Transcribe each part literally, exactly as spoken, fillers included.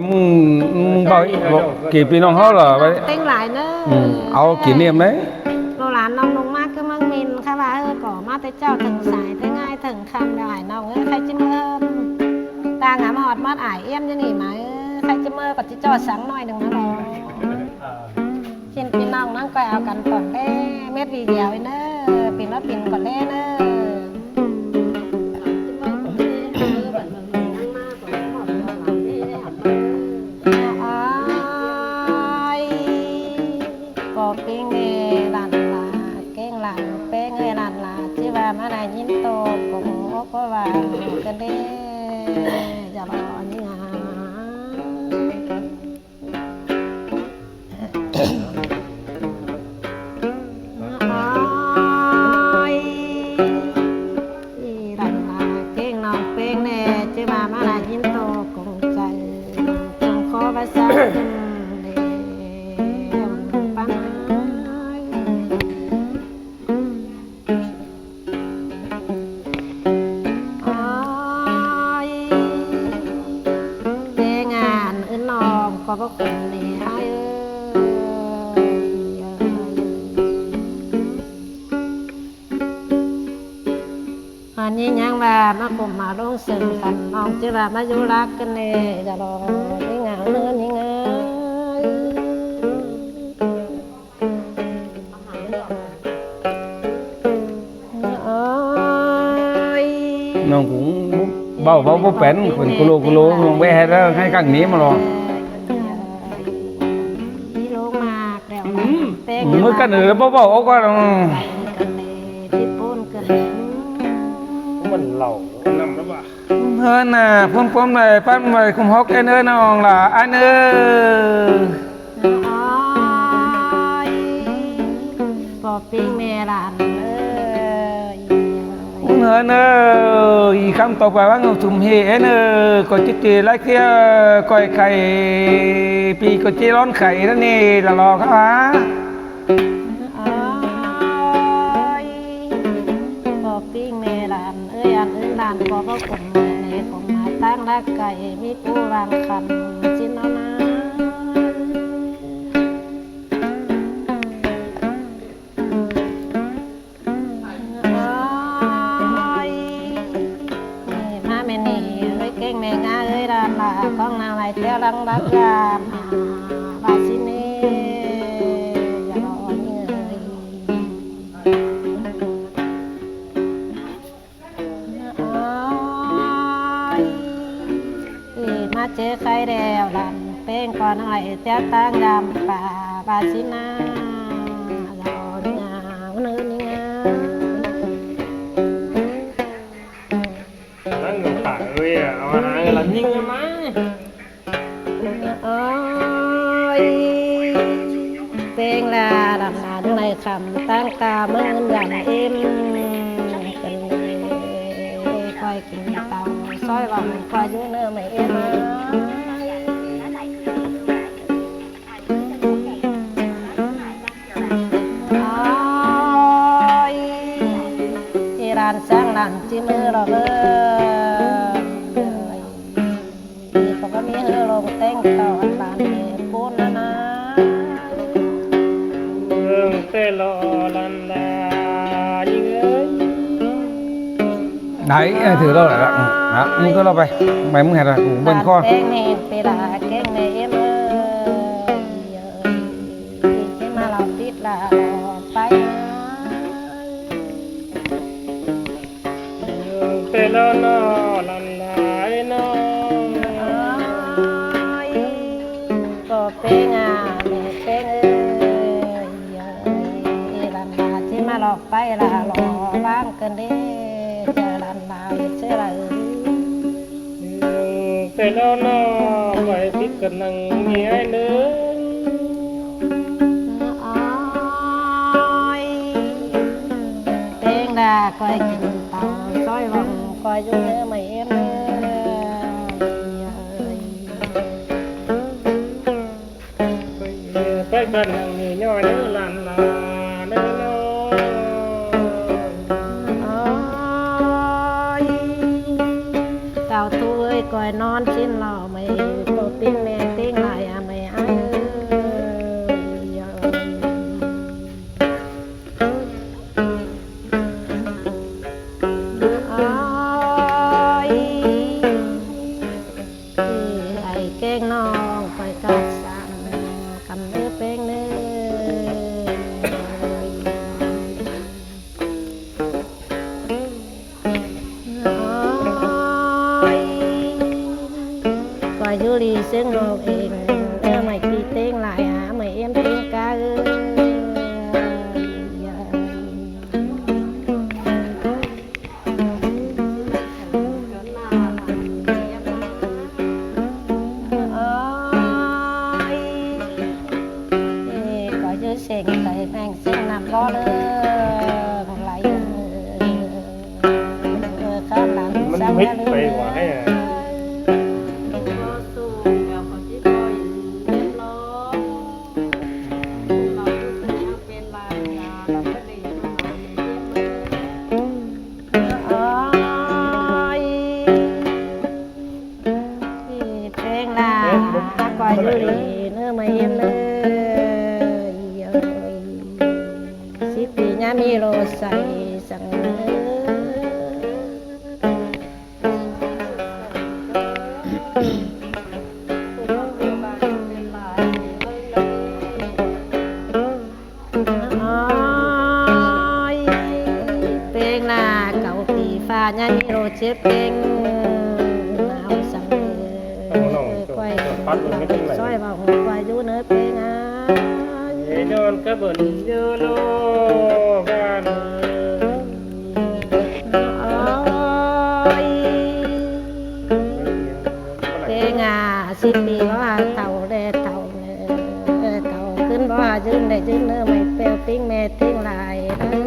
ꞌMứng, ꞌmứng ꞌvạu, ꞌvạu kỉ ꞌpi ꞌnọng ꞌháu lỏ ꞌvạy. ꞌTếng lai ꞌnớ. Ừ, au kỉ niệm đấy. ꞌLụk ꞌlan ꞌnọng ꞌnung ꞌmá ꞌcứ ꞌmướng ꞌMin ꞌkhạ ꞌva, ꞌcọ ꞌmá ꞌtẹ ꞌchạu thửng sai ꞌtẹ ꞌngai thửng khăm đaư ꞌnọng ꞌhới, khay ꞌchí ꞌmưa. Ta ngắm ꞌhọt ꞌmá ải ꞌiến ꞌnhá ꞌnị ꞌmá, khay ꞌchí ꞌmưa ꞌcọ ꞌchí ꞌchọ sắng ꞌnọi ꞌnưng ꞌmá ꞌló. ꞌChịn ꞌpi ꞌnọng ꞌnăng ꞌcoi au căn tỏn ꞌlế mết video ꞌnớ, ꞌpi ꞌnọng ꞌpín ꞌcọ ꞌlế ꞌnớ. Ôi, ꞌcọ ꞌpéng ơi ꞌlan lả, ꞌkêng ꞌlan ꞌpéng ơi ꞌlan lả, ꞌchí ꞌva ꞌmá đảy ꞌnhính tô cốc ꞌcọ ꞌva căn đé, dạp ꞌnị ngả. Ôi, ꞌlan lả ꞌkêng ꞌnọng ꞌpéng ꞌnê, ꞌchí ꞌva ꞌmá đảy ꞌnhính tô cốc ꞌcốn chaư, ꞌchong khó ꞌva ꞌsướng ꞌcốn đé, ꞌpắn ơi. Ôi, ꞌpéng ơi ꞌnọng ꞌcọ báu khum ꞌnê ơi. Ăn ꞌnị ꞌnhắng ꞌva ꞌmá khum ꞌmá ꞌlống sưng căn ꞌnọng ꞌchí ꞌva ꞌmá dú lác căn ꞌnê, dạp ꞌló ꞌnị ngả ꞌnớ ꞌnị ngả. Ôi. ꞌNọng ꞌcọ ꞌvạu ꞌvạu báu pên, ꞌcốn cô lô cô lô, ꞌnọng ꞌvạy ꞌhứ ꞌhứ căng ꞌnị ꞌmá ꞌló. ꞌMưa căn ꞌnị báu ꞌvạu au ꞌquá ꞌnọng. ꞌMắn lảu ꞌnặm ꞌlẹo ꞌva. Hơn à, phun phun ꞌvạy, ꞌpắn ꞌvạy, khum hốc ên ơi ꞌnọng lả, ăn ơi. Ôi, ꞌcọ ꞌpéng ꞌmẹ ꞌlan ơi. Ún hơn ơi, ꞌkhắm tô pay ꞌváng thủm ꞌhế ên ơi, ꞌcọ ꞌchí ꞌchí lái ꞌtía, ꞌcoi khay, ꞌpi ꞌcọ ꞌchí lón khay ꞌnặn ꞌnị, lả ꞌló ꞌkhạ. Ôi, ꞌcọ ꞌpéng ꞌmẹ ꞌlan ơi, ăn ưn ꞌlan ꞌcọ báu khum ꞌnê, khum ꞌmá ꞌtáng lác cay, ꞌmí ꞌpú ꞌváng khăn, ꞌchí ꞌnọ ꞌnớ. Ôi, ꞌmá ꞌmẹ ꞌnị ơi, ꞌkêng ꞌmẹ ngả ơi, ꞌlan lả ꞌcóng ꞌnáng lai ꞌtẹ lăng lắc ꞌlan, ꞌva ꞌsịn ê, dạp ꞌló ꞌnị ơi. Ôi, ê, ꞌmá ꞌchớ khay đeo ꞌlan ꞌpéng ꞌcọ ꞌnăng lai ꞌtẹ ꞌtáng dăm pả, ꞌva ꞌsịn ná, dạp ꞌló ꞌnị ngả, ꞌnớ ꞌnị ngả. Lăng ngả pả ơi à, au hả, ơ, ꞌlan ꞌnhính ꞌmá. Ôi, ꞌpéng ꞌla ꞌlan ꞌlan ꞌnưng lai khắm ꞌtáng ta ꞌmướng ꞌngớn dăm êm. Căn ꞌnị ꞌcoi kin tảu ꞌsội ꞌvọng ꞌcoi dú ꞌnớ ꞌmạy êm ơi. Ôi, ê ꞌlan ꞌsướng ꞌlan ꞌchí ꞌmưa ꞌló ꞌvớ. Ê, ꞌcọ ꞌmí ꞌhứ ꞌlống ꞌtếng tỏn ꞌlan ê ꞌcốn ꞌnặn ꞌnớ. ꞌLống ꞌtếng ꞌló ꞌlan ꞌla ꞌnhính ơi. Đấy, ơ, thử đâu lại ạ. Đó, ꞌmứng cứ ꞌló pay. Mày ꞌmứng hẹt rồi, ꞌcọ bơn ꞌlón. ꞌPéng ꞌnị ꞌpé ꞌla ꞌkêng ꞌnị êm ơi. Ê, ꞌchí ꞌmá ꞌló tít ꞌla ꞌló pay. ꞌLống ꞌtếng ꞌló ꞌnọ ꞌlan ꞌla ơi ꞌnọ. Ôi, ꞌcọ ꞌpéng à, ꞌmẹ ꞌpéng ơi. Ê, ꞌlan ꞌla ꞌchí ꞌmá ꞌló pay ꞌla ꞌló ꞌváng căn đé, ꞌchớ ꞌlan ꞌla ꞌchớ ꞌla ơi. ꞌTếng ꞌló ꞌnọ ꞌcoi tít căn ꞌnăng ꞌnị ơi ꞌnớ. Ôi, ꞌpéng ꞌla ꞌcoi kin tảu ꞌsội ꞌvọng ꞌcoi dú ꞌnớ ꞌmạy êm ơi. Pay căn ꞌnăng ꞌnị ꞌnhó ꞌnớ ꞌlan ꞌla ꞌnớ ꞌnọ. Ôi, tảu thu ơi, ꞌcoi ꞌnón ꞌsịn ꞌló ꞌmạy, ꞌcọ ꞌpéng ꞌmẹ ꞌkeng ꞌnọng ꞌcoi ꞌcặt sam ꞌcắm ꞌnớ ꞌpéng ꞌnớ. Ói, ꞌcoi dú đi ꞌsướng ꞌnọng ên, ꞌmí ꞌpi ꞌtếng lai hả, ꞌmí ꞌếm ꞌtếng cá ư. Ói, ê, ꞌcoi dú seng ꞌcoi ꞌmeng ꞌsướng ꞌnặm ꞌló ꞌnớ, lai ư. Ơ, khắp lăng ꞌmắn sáng mít ꞌnớ pay ư. Hả hả? Ói, ꞌpéng ꞌnạ, ꞌcoi dú đi ꞌnớ ꞌmí ꞌếm ꞌnớ. Ói, síp pi ꞌnhá ꞌmí ꞌlô sai săng ꞌnớ. Ói, ꞌpéng ꞌnạ, cáu pi ꞌphạ ꞌnhá ꞌmí ꞌlô chếp ꞌpéng. ꞌNáo săng ꞌnớ. ꞌCoi, soi vào ꞌcoi dú ꞌnớ ꞌpéng ꞌnạ. Ê, nhón cá bươn dú ꞌnớ, ꞌvan. Ói, ꞌpéng ꞌnạ, síp pi báu hả thảu ꞌlẹ thảu ꞌnớ, cáu ꞌcứn báu hả dưn ꞌlẹ dưn ꞌnớ, ꞌmí ꞌpéng ꞌpính ꞌme ꞌtếng lai ꞌnớ.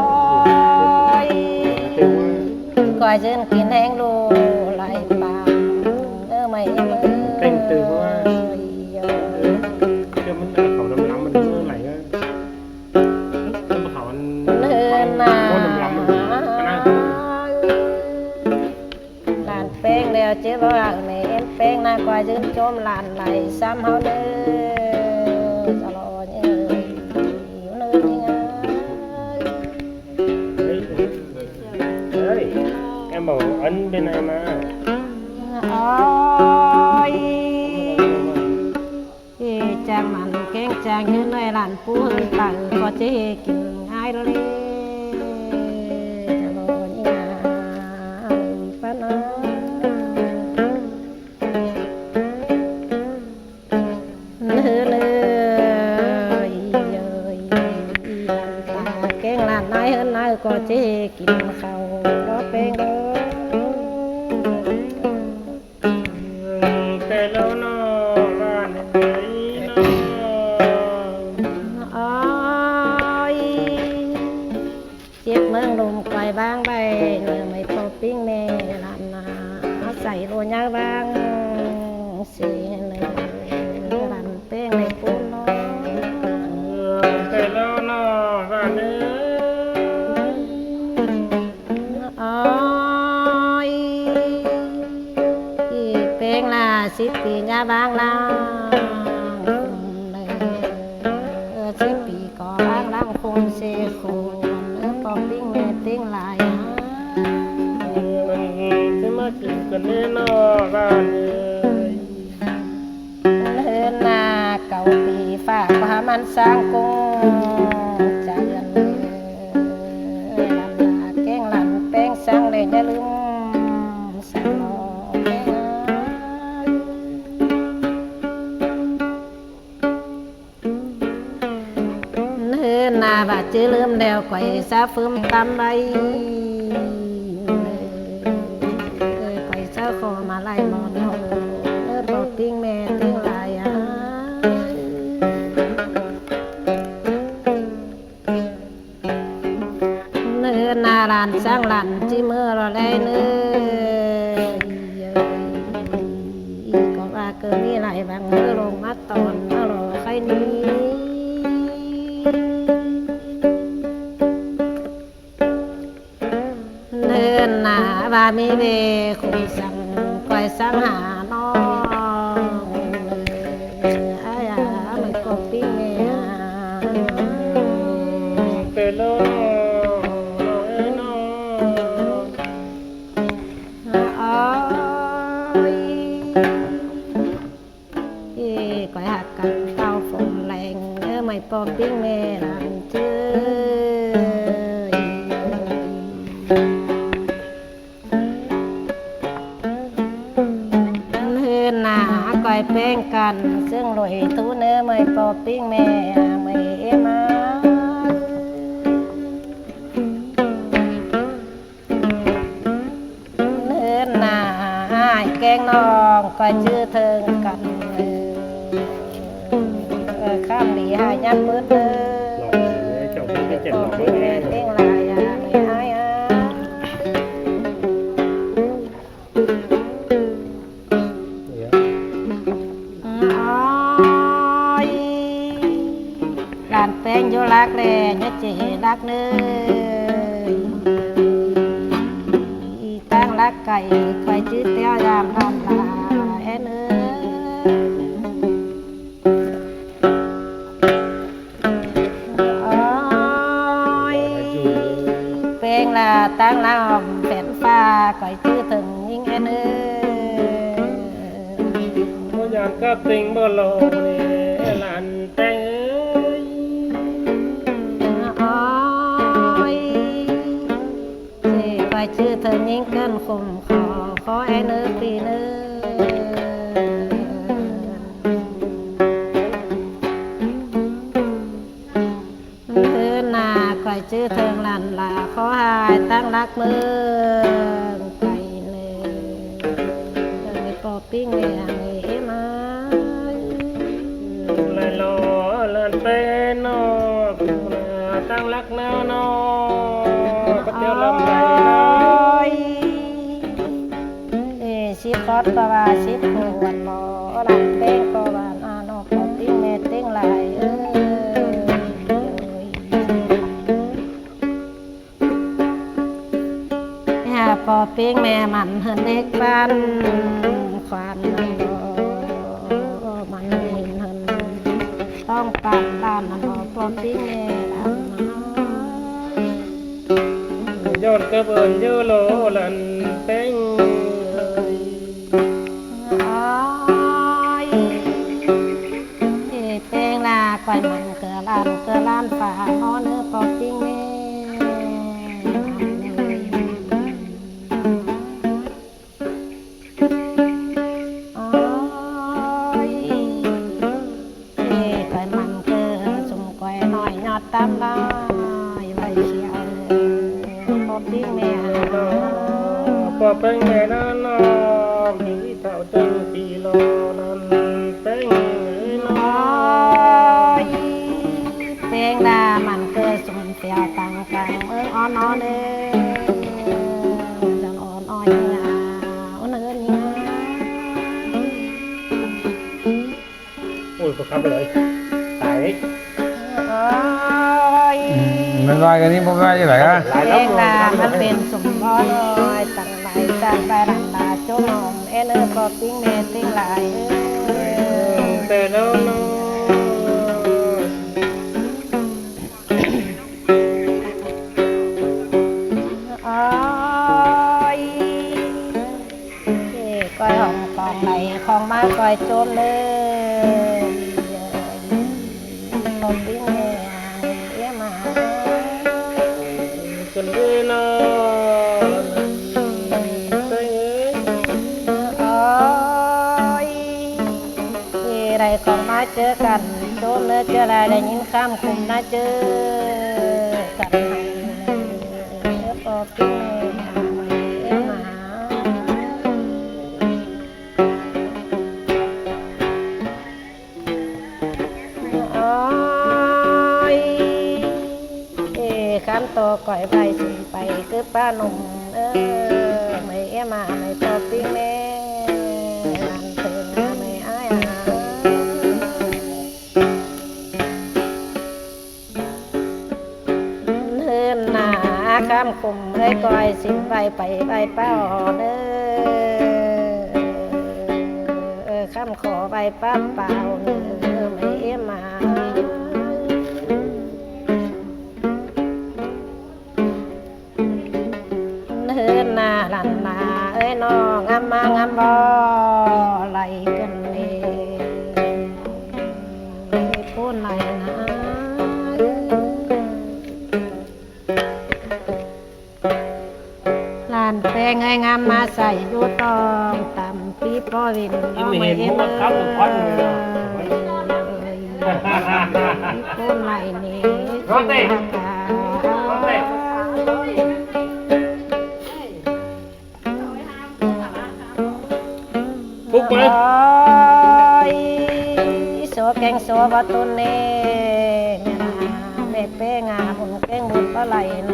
Ói, ꞌcoi dưn kin ꞌhéng ꞌlụk lai pang ꞌnớ ꞌmí ꞌếm ꞌnớ. ꞌTếng tư ꞌnớ. Ơ, ꞌmắn khảu đăm lăm ꞌmắn ꞌmớ lai ꞌnớ. ꞌMắn khảu ꞌnớ ꞌnạ. ꞌMắn đăm lăm ꞌmắn ꞌnớ. Lăn ꞌpéng ꞌlẹo chếp báu hả, ꞌmí ꞌếm ꞌpéng ꞌnạ, ꞌcoi dưn chôm lăn lai sắm ꞌháu ꞌnớ. Chả lo ꞌnhá ơi, ꞌnớ ꞌnhá. Ơi, em bảo ấn bên này mà. Ói. Ê, chang ꞌmắn ꞌkeng chang ꞌhướn ꞌnọi lăn pú ꞌhướn pă ư, ꞌcọ ꞌchí kin ꞌngai ꞌlẹo ꞌlế. Chả lo ꞌnhá ꞌpắn ꞌnớ. ꞌNớ ꞌnớ, ꞌi ơi, ꞌi lăn ta ꞌkeng lăn ꞌnái ꞌhướn ꞌnái ꞌcọ ꞌchí kin khảu ꞌló ꞌpéng ꞌló. Ê, ꞌlẹo ꞌnọ, ꞌva ꞌnị ꞌnọ. Ói, chếp ꞌmướng ꞌlum ꞌcoi ꞌváng ꞌvạy, ꞌnị ꞌmí ꞌpo ꞌpính ꞌme lăn ꞌnạ, sai ꞌlô ꞌnhá ꞌváng, ꞌsị ꞌnị lăn ꞌpéng ꞌnị ꞌcốn ꞌnọ. Ê, ꞌlẹo ꞌnọ, ꞌva ꞌnị. Ói, ꞌpéng ꞌnạ síp pi ꞌnhá ꞌváng lăng, síp pi ꞌcọ ꞌváng lăng khôm ꞌsê khôm, ꞌpo ꞌpính ꞌme ꞌtếng lai. ꞌSướng ꞌmá kin căn ꞌnị ꞌnọ, ꞌva ꞌnị. ꞌNớ ꞌnạ, cáu pi ꞌphạ ꞌcọ hák ꞌmắn sáng ꞌcốn, chả ꞌdọn ꞌnị. Lăn ꞌnạ ꞌkeng lăn ꞌpéng sáng ꞌlẹ ꞌnhá ꞌlứm, sáng ꞌló ꞌpéng ơi. ꞌNớ ꞌnạ, ꞌva ꞌchí ꞌlứm ꞌlẹo ꞌcoi ꞌsá ꞌphứm tắm ꞌvạy. ꞌCoi ꞌsá khô ꞌmá lai ꞌmón ꞌnọ, ꞌnớ ꞌpo ꞌpính ꞌme ꞌtếng lai a. ꞌNớ ꞌnạ, lăn sáng lăn ꞌchí ꞌmứa ꞌló ꞌlế ꞌnớ. ꞌI ơi, ꞌcọ ꞌva ꞌcọ ꞌmí lai ꞌváng ꞌmứa ꞌlống ꞌmá tỏn ꞌmá ꞌló khay ꞌnị. ꞌNớ ꞌnạ, ꞌva ꞌmí ꞌvạy khủng săng ꞌcoi sáng hả ꞌnọng. Ai a, ꞌmí ꞌpo ꞌpính ꞌme a. Ê, ꞌlẹo Ôi, ê, khỏi ꞌhặc căn táo phông leng, ơ, ꞌmạy ꞌpo ꞌpính ꞌme ꞌlạ ꞌchư. ꞌNhướn nả khỏi ꞌpéng căn ꞌsướng ꞌlụi ꞌtú ꞌnớ ꞌmạy ꞌpo ꞌpính ꞌme, ꞌmạy ꞌếm a. ꞌNhướn nả ải kéng ꞌnọng khỏi ꞌchư ꞌtếng căn. Ơ, ꞌkhắm đi hả nhắm bứt ơ. ꞌPo ꞌpính ꞌme ꞌtếng lai a, ꞌmạy ải a. Ôi, ꞌlan ꞌpéng dú lắc ꞌlẹ, ꞌnhá ꞌchí lắc ꞌnớ. ꞌTáng lắc cay, khỏi ꞌchư ꞌteo dam ꞌlạ ꞌlạ, ên ơi. Ôi, ꞌpéng ꞌlạ ꞌtáng ꞌlạ ꞌhọm phén ꞌphạ, khỏi ꞌchư ꞌtếng ꞌnhính ên ơi. ꞌMá dán cắp ꞌtếng báu ꞌlô ꞌnị, ꞌlan ꞌpéng ơi. Ôi, ê, khỏi ꞌchư ꞌtếng ꞌnhính căn khum khó, khó ên ơi ꞌpi ꞌnớ. ꞌNhướn nả khỏi ꞌchư ꞌtếng ꞌlạ ꞌlạ, khó hảư ꞌtáng lắc ꞌmướng cay ꞌnớ. ꞌMạy ꞌpo ꞌpính ꞌme ꞌmạy ꞌếm a. Lai lo ꞌlan ꞌpéng ꞌnọ, ꞌtáng lắc ꞌnớ ꞌnọ, báu ꞌteo ꞌlắm lai ꞌnọ. Ôi. Ê, síp khót ꞌcọ ꞌva síp khôn ꞌnọ, ꞌlan ꞌpéng ꞌcọ ꞌva ꞌnọ, ꞌpo ꞌpính ꞌme ꞌtếng lai ơi. Hả ꞌpo ꞌpính ꞌme mẳn hơn đếc ꞌpắn khoản ꞌnọ, mẳn hơn hơn ꞌtong păn ꞌlan ꞌnọ, ꞌpo ꞌpính ꞌme ꞌlạ ꞌnọ. Dọn cắp ơn dú ꞌlô ꞌlan ꞌpéng ơi. Ôi, ê, ꞌpéng ꞌlạ khỏi mẳn ꞌcọ ꞌlan ꞌcọ ꞌlan ꞌphạ ꞌnọ ꞌnớ ꞌpo ꞌpính ꞌme. Ôi, ê, khỏi mẳn ꞌcọ sum khỏi ꞌnọi ꞌnhọt tắm lai, ꞌvạy sia ꞌpo ꞌpính ꞌme. ꞌPo ꞌpéng ꞌme ꞌnọ ꞌnọ, ꞌmí thảu ꞌtếng ꞌpi lo ꞌlan ꞌpéng ơi ꞌnọ. Ôi, ꞌpéng ꞌlạ mẳn ꞌcọ sum phiêu tẳng cang ꞌmướng ón ón ê. Dăn ón ón ꞌnị a, ón ꞌnị a. Ôi, ꞌcọ khắp ꞌlới. Tải. Ôi. Ừ, bye bye cái ní, bye bye chứ phải á. Lai lắm. ꞌPéng ꞌlạ mẳn pên sum ón ón, tẳng lai tẳng lai lăng ꞌlạ, chốm ꞌnọng ên ơi, ꞌpo ꞌpính ꞌme ꞌtếng lai ơi. Ê, ê, ên ơi. Ôi, ê, khỏi hỏng khong đảy khong ꞌmá khỏi chốm ꞌnớ. ꞌPo ꞌpính ꞌme ꞌmạy ꞌếm a. Cơn ơi ꞌnọ. Ôi, ê, đảy khong ꞌmá ꞌchớ căn chốm ꞌnớ, ꞌchớ lai đảy ꞌnhính ꞌkhắm khum ꞌnớ ꞌchớ căn. ꞌPo ꞌpính ꞌme ꞌmạy ꞌếm a. Ôi, ê, khăn tô khỏi ꞌvạy sim pay cắp ꞌpa ꞌnôm, ơ, ꞌmạy ꞌếm a, ꞌmạy ꞌpo ꞌpính ꞌme, ꞌlan ꞌtếng ꞌmạy ải a. ꞌNhướn nả ꞌkhắm khum ơi, khỏi sim ꞌvạy pay ꞌvạy ꞌpa ꞌnọ ꞌnớ. Ơ, ꞌkhắm khô ꞌvạy ꞌpa pao ꞌnớ, ꞌmạy ꞌếm a. Lăn na ơi, ꞌnọ ngắm ꞌmá ngắm bó, lai cơn lê pú lai na. Lăn ꞌpéng ơi, ngắm ꞌmá sai dú tong, tăm pí ꞌpo ꞌvin ꞌnọng ꞌmí ꞌmí ꞌhến ꞌhến ꞌmú ꞌmá khắp một con người nào. Pú lai ni. Rót đi. Rót đi. Phúc ơi. Ôi, số keng số bó tun nê, mẹ pé ngà bun keng bun bó lai na.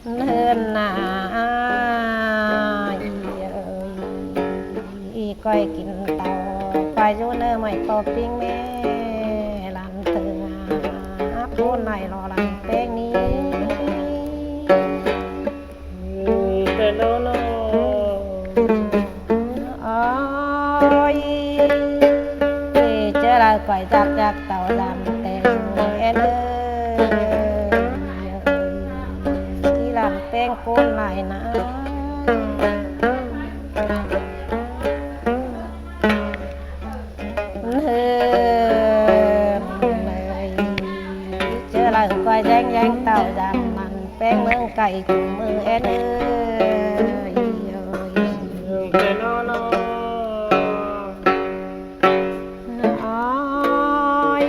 Hơn na, ꞌi ơi, ꞌi ꞌcoi kin tau, ꞌcoi dú ꞌnớ ꞌmạy ꞌpo ꞌpính ꞌmé, lăn tơng a, pú lai lo lăn ꞌpéng ni. Pé ꞌnọ ꞌnọ. Ôi, ê, ꞌchớ lai ꞌcoi chắc chắc tau dăm té ꞌhến ơi. ꞌI lăn ꞌpéng pú lai na. Hơn ơi, ꞌchớ lai ꞌcoi dáng dáng tau dăm mẳn ꞌpéng ꞌmướng cay ꞌchu ꞌmự ꞌhến ơi. Pé ꞌnọ ꞌnọ. Ôi,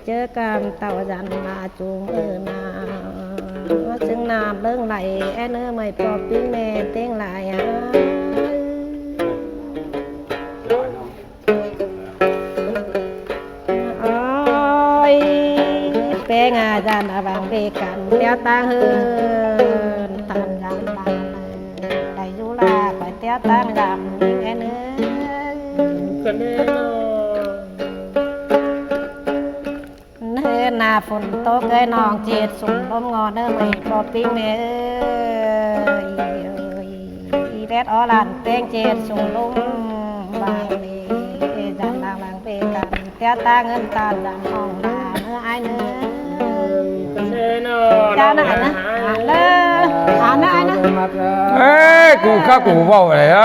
ꞌchớ cam tau dăm na ꞌchu ꞌmự na. ꞌSướng ꞌnặm ꞌlớng lai ꞌhến ơi, ꞌmạy ꞌpo ꞌpính ꞌmé ꞌtếng lai a. Ôi, ꞌpéng a dăm a bang bê căn téo ꞌtáng hơn, tăm dăm bang lai dú la ꞌcoi téo ꞌtáng dăm ꞌhến ơi. Hơn na phôn tốc ơi, ꞌnọng ꞌchệt sung ꞌlốm ꞌngo ꞌnớ ꞌmạy ꞌpo ꞌpính ꞌmé ơi. ꞌI ꞌvét ók lăn ꞌpéng ꞌchệt sung ꞌlốm bang bê, dăm bang bang bê căn téo ꞌtáng hơn tăm dăm ꞌhọng na ꞌnớ ai ꞌnớ. Chao na ai ꞌnớ. Ăn ꞌnớ, ăn ꞌnớ ai ꞌnớ. Ê, ꞌcú khắp ꞌcú báu đảy a.